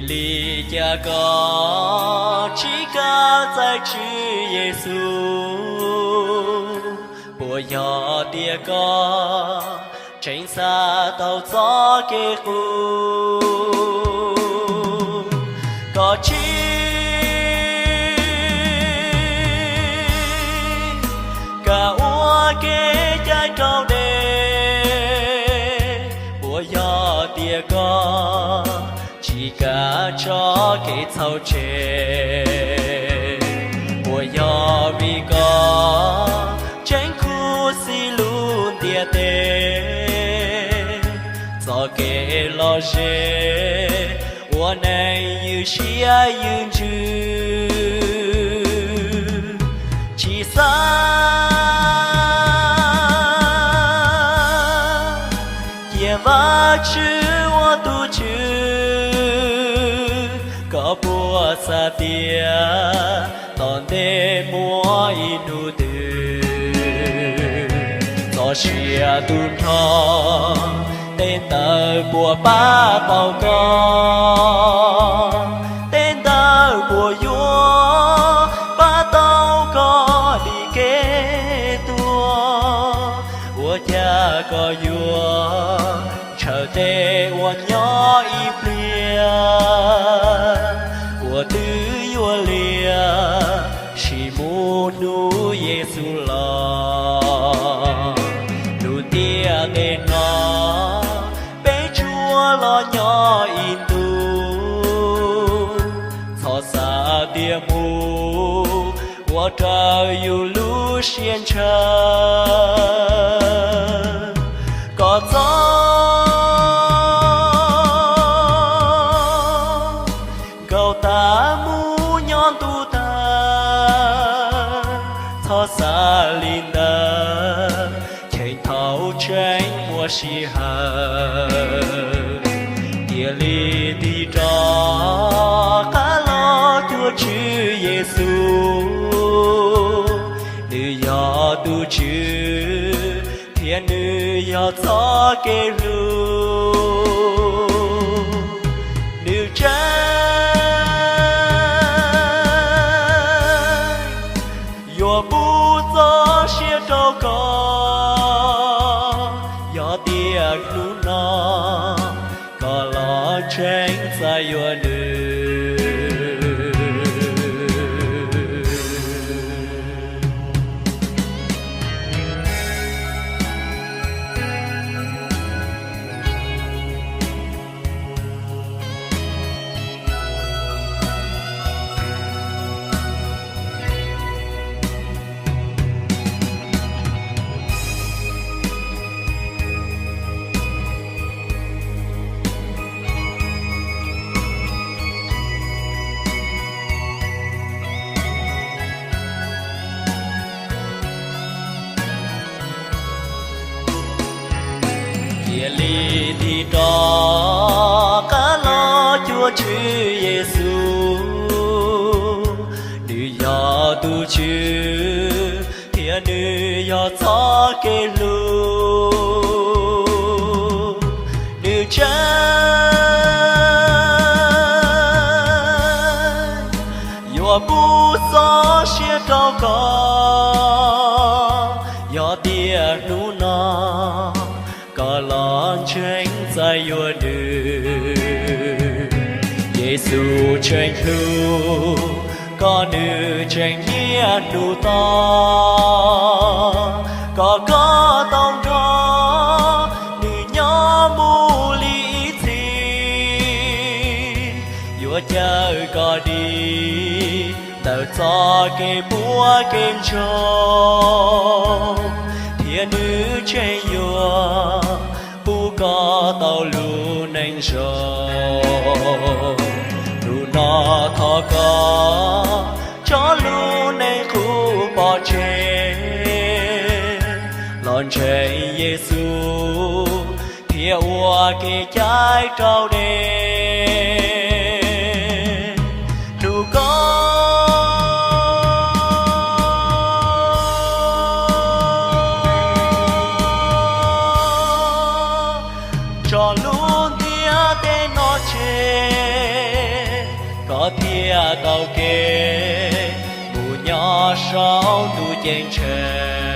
Li cas koj tsis kam txais Tswv Yexus? Puas yog tias koj tseem xav tau txoj kev qub? Koj tsis kam ua kev cai raus dej? Puas yog tias koj tsis kam tso kev txhaum tseg? Puas yog vim koj tseem khuv xim lub ntiaj teb, txoj kev lom zem ua neeg yws siab yws ntsws? Tsis xav cia Vajtswv ua tus Tswv, koj puas xav tias tom ntej muaj ib hnub twg txoj sia tu nrho, tej ntawd puas pab tau koj? Tej ntawd puas yuav pab tau koj dim kev tuag? Ua cas koj yuav ntshaw tej uas nyob ib pliag, uas twb yuav liam sim mus hnub Yexus los? Hnub tiaj teb no peb tsuas los nyob ib ntus, txhob xav tias mus ua raws yus lub siab ntshaw. Koj txhob nkaum tas mus nyob ntuj tag, txhob xav li ntawd, cheem thaum tseem muaj sij hawm. Cia li tig rov qab los cuag Tswv Yexus, nws yog tus Tswv thiab nws yog txoj kev hlub. Nws tseem yuav pub txoj sia rau koj yog tias hnub no koj los ntseeg txais yuav nws. Cia li tig rov qab los cuag Tswv Yexus, nws yog tus Tswv thiab nws yog txoj kev hlub. Nws tseem yuav pub txoj sia rau koj yog tias hnub no koj los ntseeg txais yuav nws. Yexus tseem hlub koj, nws tseem niaj hnub tos koj, koj tau nrog nws nyob mus li ib txhis. Yuav cawm koj dim ntawm txoj kev puas kev ntsoog, thiab nws tseem yuav pub koj tau lub neej zoo. Hnub no thov koj tso lub neej qub pov tseg, los ntseeg Yexus thiab ua kev cai raus dej. Hlub koj, tso lub ntiaj teb no tseg, saum ntuj ceeb tsheej.